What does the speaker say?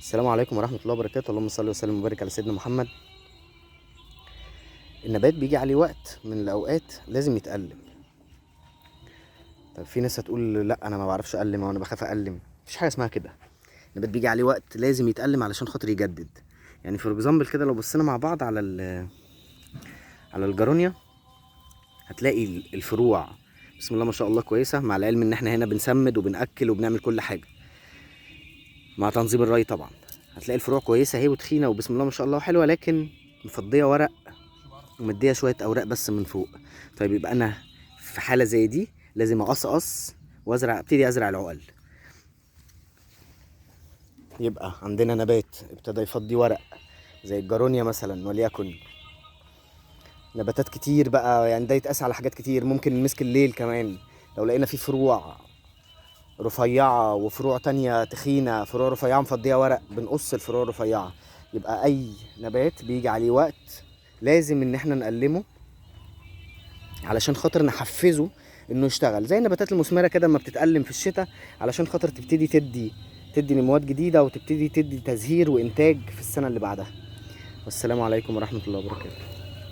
السلام عليكم ورحمة الله وبركاته. اللهم صل وسلم وبارك على سيدنا محمد. النبات بيجي عليه وقت من الأوقات لازم يتألم. طب في ناس هتقول لا أنا ما بعرفش أقلم أو أنا بخاف أقلم. مفيش حاجة اسمها كده. النبات بيجي عليه وقت لازم يتألم علشان خاطر يجدد. يعني for example كده لو بصينا مع بعض على الجارونيا هتلاقي الفروع بسم الله ما شاء الله كويسة، مع العلم إن إحنا هنا بنسمد وبنأكل وبنعمل كل حاجة مع تنظيم الري طبعا. هتلاقي الفروع كويسة اهي وتخينة وبسم الله ما شاء الله وحلوة، لكن مفضية ورق ومدية شوية أوراق بس من فوق. طيب يبقى أنا في حالة زي دي لازم أقصقص وأزرع، ابتدي أزرع العقل. يبقى عندنا نبات ابتدى يفضي ورق زي الجارونيا مثلا، وليكن نباتات كتير بقى، يعني ده يتقاس على حاجات كتير. ممكن مسك الليل كمان لو لقينا فيه فروع رفيعة وفروع تانية تخينة، فروع رفيعة مفضية ورق، بنقص الفروع الرفيعة. يبقى أي نبات بيجي عليه وقت لازم إن احنا نقلمه علشان خاطر نحفزه إنه يشتغل. زي النباتات المثمرة كده اما بتتقلم في الشتاء علشان خاطر تبتدي تدي نموات جديدة وتبتدي تدي تزهير وإنتاج في السنة اللي بعدها. والسلام عليكم ورحمة الله وبركاته.